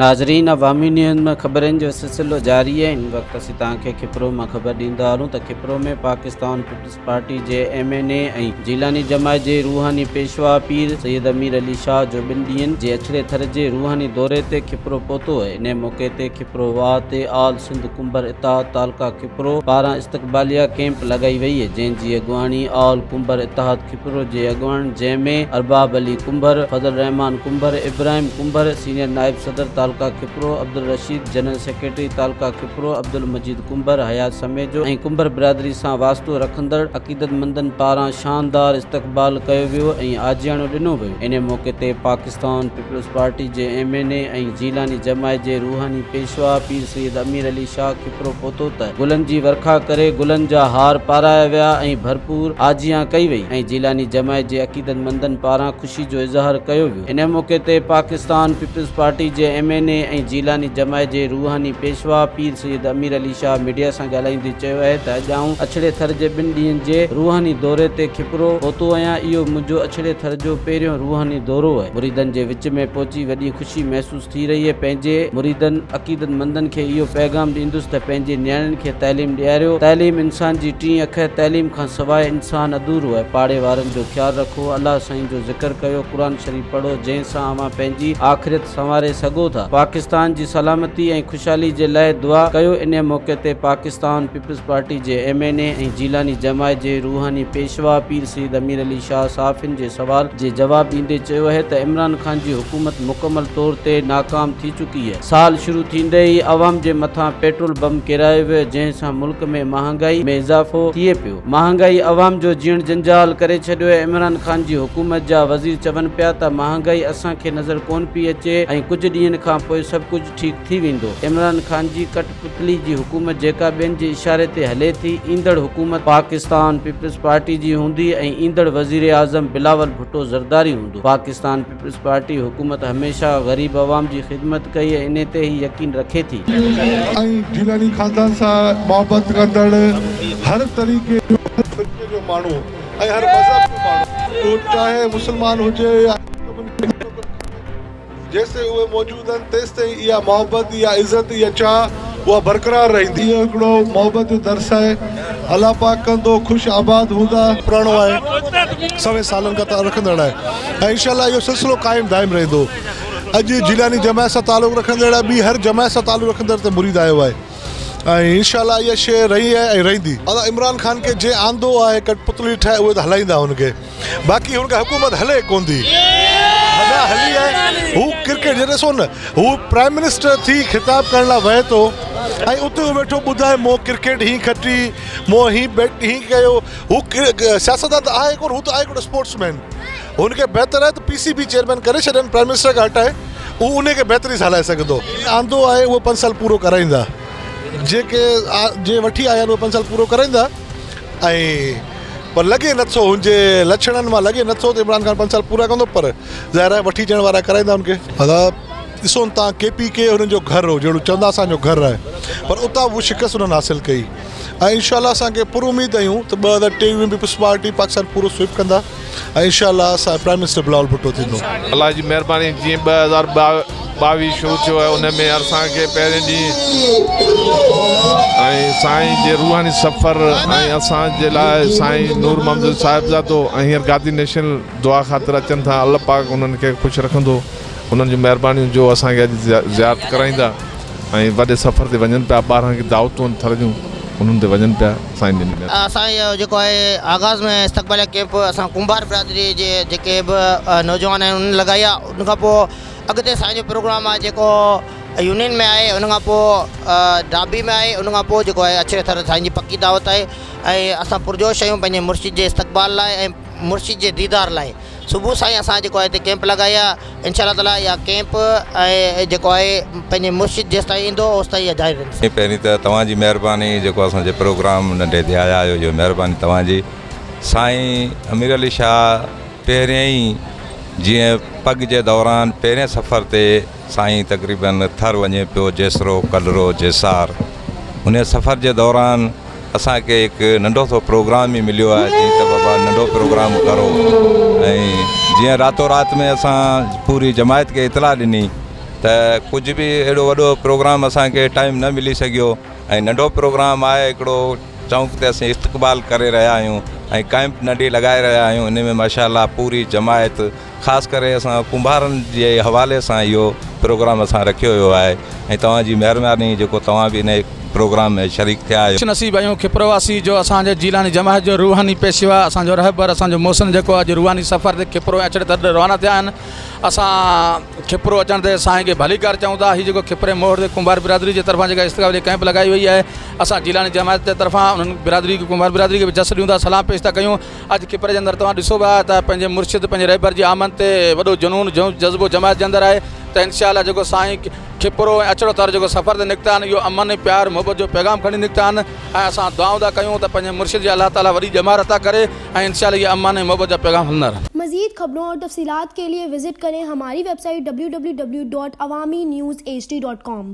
ناظرين عوامي نيوز ۾ خبرن جو سلسلو جاري آهي هن وقت اسين توهان کي کپرو مان خبر ڏيندا هلون ته کپرو ۾ پاڪستان پيپلز پارٽي جي ايم اين اي ۽ جيلاني جماعت جي روحاني پيشوا پير سيد امير علي شاهه جو ٻن ڏينهن جي اڇڙي ٿر جي روحاني دوري تي کپرو پهتو آهي انهي موقعي تي کپرو واهه تي آل سنڌ ڪنڀر اتحاد تعلقه کپرو پاران استقباليه ڪئمپ لڳائي وئي جنهن جي اڳواڻي آل ڪنڀر اتحاد کپرو جي اڳواڻ جنهن ۾ ارباب علي ڪنڀر، فضل الرحمان ڪنڀر، ابراهيم ڪنڀر، سينيئر نائب صدر تعلقه کپرو، عبدالرشيد، جنرل سيڪريٽري تعلقه کپرو، عبدالمجيد ڪنڀر، حيات سميجو ۽ ڪنڀر برادري سان واسطو رکندڙ عقيدتمندن پاران شاندار استقبال ڪيو ويو ۽ آجياڻو ڏنو ويو. انهي موقعي تي پاڪستان پيپلز پارٽي جي ايم اين اي ۽ جيلاني جماعت جي روحاني پيشوا پير سيد امير علي شاهه کپرو پهتو ته گلن جي ورکا ڪري گلن جا هار پارايا ويا ۽ ڀرپور آجيان ڪئي وئي ۽ جيلاني جماعت جي عقيدتمندن پاران خوشي جو اظهار ڪيو ويو. ان موقعي تي پاڪستان پيپلز پارٽي جي ايم اين اي ۽ جيلاني جماعت جي روحاني پيشوا پير سيد امير علي شاهه ميڊيا سان ڳالهائيندي چيو آهي ته اڄ آئون اڇڙي ٿر جي ٻن ڏينهن جي روحاني دوري تي کپرو پهتو آهيان، اهو منهنجو اڇڙي ٿر جو پهريون روحاني دورو آهي. مريدن جي وچ ۾ پهچي وڏي خوشي محسوس ٿي رهي آهي. پنهنجي مريدن، عقيدتمندن کي اهو پيغام ڏيندس ته پنهنجي نياڻين کي تعليم ڏياريو. تعليم انسان جي ٽين اک آهي. تعليم کان سواء انسان اڌورو آهي. پاڙي وارن جو خيال رکو، الله سائين جو ذڪر ڪيو، قرآن شريف پڙهو، جنهن سان اوهان پنهنجي آخرت سنواري سگهو ٿا. پاڪستان جي سلامتي ۽ خوشحالي جي لاء دعا ڪيو. انهي موقعي تي پاڪستان پيپلز پارٽي جي ايم اين اي ۽ جيلاني جماعت جي روحاني پيشوا پير سيد امير علي شاهه صحافين جي سوال جي جواب ڏيندي چيو اهي ته عمران خان جي حڪومت مڪمل طور تي ناڪام ٿي چڪي اهي، سال شروع ٿيندي ئي عوام جي مٿان پيٽرول بم ڪيرايو ويو جنهن سان ملڪ ۾ مهانگائي ۾ اضافو ٿئي پيو، مهانگائي عوام جو جيئڻ جنجال ڪري ڇڏيو اهي، عمران خان جي حڪومت جا وزير چون پيا ته مهانگائي اسان کي نظر ڪونه پئي اچي ۽ ڪجهه ڏينهن کان پوء سڀ ڪجهه ٺيڪ ٿي ويندو، عمران خان جي ڪٺ پتلي جي حڪومت جيڪا ٻين جي اشاري تي هلي ٿي، ايندڙ حڪومت پاڪستان پيپلز پارٽي جي هوندي ۽ ايندڙ وزيراعظم بلاول ڀٽو زرداري هوندو، پاڪستان پيپلز پارٽي حڪومت هميشه غريب عوام جي خدمت ڪئي ۽ انهي تي هي يقين رکي ٿي. ۽ جيلاني خاندان سان محبت ڪندڙ هر طريقي جو هر فرقي جو ماڻهو ۽ هر مذهب جو ماڻهو اهو چاهي مسلمان هجي يا جيستائين اهي موجود آهن تيستائين اها محبت، اها عزت، اها چاهه اها برقرار رهندي. اهو هڪڙو محبت جو درس آهي. الله پاڪ ڪندو خوش آباد هوندا. پراڻو آهي سوين سالن کان تعلق رکندڙ آهي ۽ انشاء الله اهو سلسلو قائم دائم رهندو. اڄ جيلاني جماعت سان تعلق رکندڙ ٻي هر جماعت سان تعلق رکندڙ تي مريد آيو آهي ۽ انشاء الله اها شيء رهي آهي ۽ رهندي. ادا عمران خان کي جنهن آندو آهي ڪٺ پتلي ٺاهي اهي ته هلائيندا هن کي. باقي هن کي حڪومت هلي ڪون ٿي نه هلي آهي هو ڪرڪيٽ جي ڏسو نه هو پرائم منسٽر ٿي خطاب ڪرڻ لاء وهي ٿو ۽ اتي هو ويٺو ٻڌائي مون ڪرڪيٽ هي کٽي مون هي بيٽ هي ڪيو هو سياستدان ته آهي ڪون هو ته آهي هڪڙو اسپورٽس مين هن کي بهتر آهي ته پي سي بي چيئرمين ڪري ڇڏن پرائم منسٽر کي هٽائي هو ان کي بهتري سان هلائي سگهندو آندو آهي اهو پنج سال پورو ڪرائيندا جيڪي جي وٺي آيا آهن اهو پنج سال پورو ڪرائيندا ۽ پر لڳي نٿو هن جي لڇڻن مان لڳي نٿو ته عمران خان پنج سال پورا ڪندو پر ظاهر آهي وٺي اچڻ وارا ڪرائيندا هن کي. ادا ڏسو نه تان ڪي پي ڪي هنن جو گهر هو جهڙو چوندا اسان جو گهر آهي پر اتان به شڪست هنن حاصل ڪئي ۽ انشاء الله اسان کي پر اميد آهيون ته 2023 ۾ پيپلز پارٽي پاڪستان پورو سوئپ ڪندا ۽ انشاء الله اسان پرائم منسٽر بلاول ڀٽو ٿيندو. الله جي مهرباني جيئن 2022 شروع ٿيو آهي ان ۾ اسان کي پهرين ڏينهن ۽ سائين جي روحاني سفر ۽ اسان جي لاء سائين نور محمد صاحبزادو ۽ هينئر گادي نيشنل دعا خاطر اچن ٿا الله پاڪ انهن کي خوش رکندو انهن جون مهربانيون جو اسان کي اڄ زيارت ڪرائيندا ۽ وڏي سفر تي وڃن پيا ٻارن کي دعوتون آهن ٿر جون انهن تي وڃن پيا سائين جن جي اسان اهو جيڪو آهي آغاز ۾ استقباليه ڪيمپ اسان ڪنڀار برادري جي جيڪي به نوجوان آهن انهن لڳائي آهي ان کان پوء اڳتي سائين جو پروگرام آهي جيڪو يونين ۾ آهي ان کان پوء ڊابي ۾ آهي ان کان پوء جيڪو آهي اڇي ٿر سائين جي پڪي دعوت آهي ۽ اسان پرجوش آهيون پنهنجي مرشد جي استقبال لاء ۽ مرشد جي ديدار لاء صبح سان ئي اسان جيڪو آهي هتي ڪيمپ لڳائي آهي انشاء الله تعالي اها ڪيمپ ۽ جيڪو آهي پنهنجي مرشد جيستائين ايندو اوستائين اها جاري رهندي. پهرين ته توهان جي مهرباني جيڪو اسان جي پروگرام ننڍي تي آيا آهيو اهو مهرباني توهان جي سائين امير علي شاهه پهرين ئي جيئن پڳ جي دوران پهرين سفر تي سائين تقريبن ٿر وڃي پيو جيسرو ڪلرو جيسار انهي سفر جي دوران اسان کي هڪ ننڍو سو پروگرام ئي مليو آهي جيئن ته بابا ننڍو پروگرام ڪرو ۽ جيئن راتو رات ۾ اسان پوري جماعت کي اطلاع ڏني ته. ته ڪجهه به اهڙو وڏو پروگرام اسان کي ٽائيم نه ملي سگهيو ۽ ننڍو پروگرام آهي هڪڙو چونڪ تي اسين استقبال ڪري رهيا آهيون ۽ ڪئمپ ننڍي لڳائي رهيا آهيون ان ۾ ماشاء الله پوري جماعت خاص ڪري اسان ڪنڀارن جي حوالي سان اهو پروگرام اسان رکيو ويو آهي ۽ توهان جي مهرباني جيڪو توهان به ان پروگرام ۾ شريڪ ٿيا آهيو. خوش نصيب آهيون کپرو واسي جو اسان جي جيلاني جماعت جو روحاني پيشوا اسان جو رهبر اسان جو محسن جيڪو اڄ روحاني سفر تي کپرو ۽ اڇڙي تر ڏي روانا ٿيا آهن اسان کپرو اچڻ تي سائين کي ڀليڪار چئون ٿا. هي جيڪو کپري موهڙ تي ڪنڀار برادري جي طرفان جيڪا استقباليه ڪئمپ لڳائي وئي آهي اسان جيلاني جماعت جي طرفان انهن برادري کي ڪنڀار برادري کي به جس ڏيون ٿا سلام پيش ٿا ڪيون. اڄ کپري جي اندر توهان ڏسو پيا ته پنهنجي مرشد پنهنجي رهبر جي آمد تي وڏو جنون جذبو جماعت جي اندر آهي ته انشاء الله جيڪو سائين کپرو ۽ اڇڙو ٿر جيڪو سفر تي نڪتا آهن اهو امن ۽ پيار محبت جو پيغام کڻي نڪتا آهن ۽ اسان دعائون ٿا ڪيون ته پنهنجي مرشد جي الله تعالي وڏي ڄمار عطا ڪري ۽ انشاء الله اهي امن ۽ محبت جا پيغام هلندا رهن. مزيد خبرون اور تفصيلات کے لئے وزٽ ڪرين ھماري ويب سائيٽ www.awamiNewsHD.com.